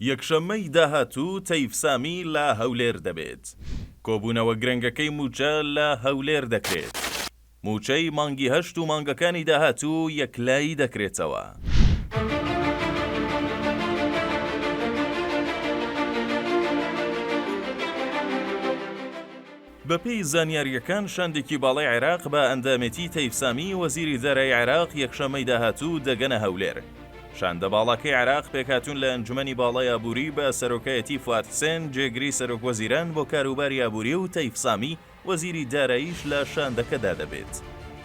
یەکشەممەی داهاتوو تەیف سامی لە هەولێر دەبێت. کۆبوونەوە گرنگەکەی مووچە لە هەولێر دەکرێت. مووچەی مانگی هەشت و مانگەکانی داهاتوو یەکلایی دەکرێتەوە. بەپێی زانیارییەکان، شاندێکی باڵای عێراق بە ئەندامێتی تەیف سامی، وەزیری دارایی عێراق یەکشەممەی داهاتوو دەگەنە هەولێر. شاندە باڵاکەی عێراق پێکهاتوون لە ئەنجومەنی باڵای ئابووری بە سەرۆکایەتی فوئاد حسێن، جێگری سەرۆکوەزیران بۆ کاروباری ئابووری و تەیف سامی، وەزیری داراییش لە شاندەکەدا دەبێت.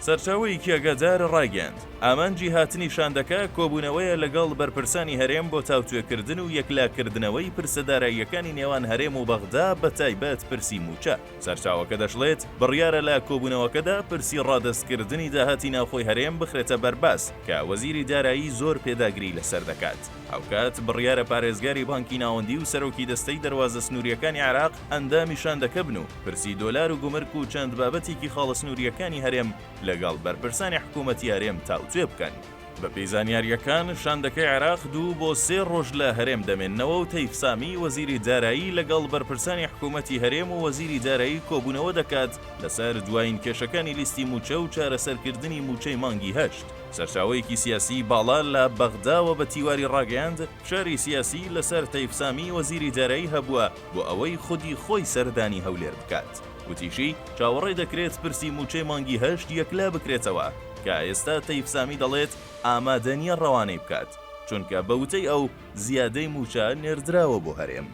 سەرچاوەیەکی ئاگادار ڕایگەیاند، ئامانجی هاتنی شاندەکە کۆبوونەوەیە لەگەڵ بەرپرسانی هەرێم بۆ تاوتوێکردن و یەکلاکردنەوەی پرسە داراییەکانی نێوان هەرێم و بەغدا بەتایبەت پرسی مووچە. سەرچاوەکە دەشڵێت، بڕیارە لە کۆبوونەوەکەدا پرسی ڕادەستکردنی داهاتی ناوخۆی هەرێم بخرێتە بەرباس کە وەزیری دارایی زۆر پێداگری لەسەر دەکات. هاوکات بڕیارە پارێزگاری بانکی ناوەندی و سەرۆکی دەستەی دەروازە سنوورییەکانی عێراق ئەندامی شاندەکە بن و پرسی دۆلار و گومرک و چەند بابەتێکی خاڵە سنوورییەکانی هەرێم لەگەڵ بەرپرسانی حکوومەتی هەرێم تاوتوێ بکەن. بەپێی زانیارییەکان، شاندەکەی عێراق دوو بۆ سێ ڕۆژ لە هەرێم دەمێننەوە و تەیف سامی، وەزیری دارایی لەگەڵ بەرپرسانی حکوومەتی هەرێم و وەزیری دارایی کۆبوونەوە دەکات لەسەر دوایین کێشەکانی لیستی مووچە و چارەسەرکردنی مووچەی مانگی هەشت. سەرچاوەیەکی سیاسیی باڵا لە بەغداوە بە تیواری ڕاگەیاند، فشاری سیاسی لەسەر تەیف سامی وەزیری دارایی هەبووە بۆ ئەوەی خودی خۆی سەردانی هەولێر بکات. وتیشی، چاوەڕێ دەکرێت پرسی مووچەی مانگی هەشت یەکلا بکرێتەوە، کە ئێستا تەیف سامی دەڵێت ئامادە نییە ڕەوانەی بکات، چونکە بە وتەی ئەو زیادەی مووچە نێردراوە بۆ هەرێم.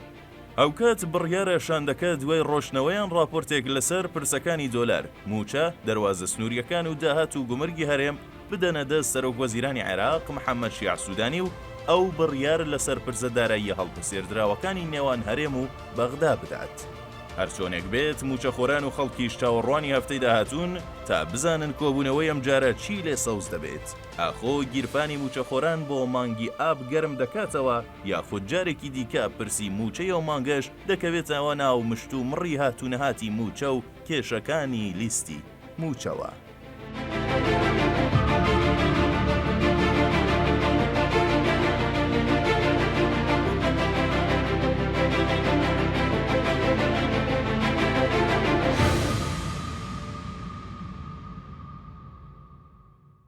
هاوکات بڕیارە شاندەکە دوای ڕۆشتنەوەیان ڕاپۆرتێک لەسەر پرسەکانی دۆلار، مووچە، دەروازە سنوورییەکان و داهات و گومرگی هەرێم بدەنە دەست سەرۆکوەزیرانی عێراق محەمەد شیاع سوودانی و ئەو بڕیار لەسەر پرسە داراییە هەڵپەسێردراوەکانی نێوان هەرێم و بەغدا بدات. هەرچۆنێک بێت مووچەخۆران و خەڵکیش چاوەڕوانی هەفتەی داهاتوون تا بزانن کۆبوونەوەی ئەمجارە چی لێ سەوز دەبێت، ئاخۆ گیرفانی مووچەخۆران بۆ مانگی ئاب گەرم دەکاتەوە یاخود جارێکی دیکە پرسی مووچەی ئەو مانگەش دەکەوێتەوە ناو مشتومڕی هات و نەهاتی مووچە و کێشەکانی لیستی مووچەوە.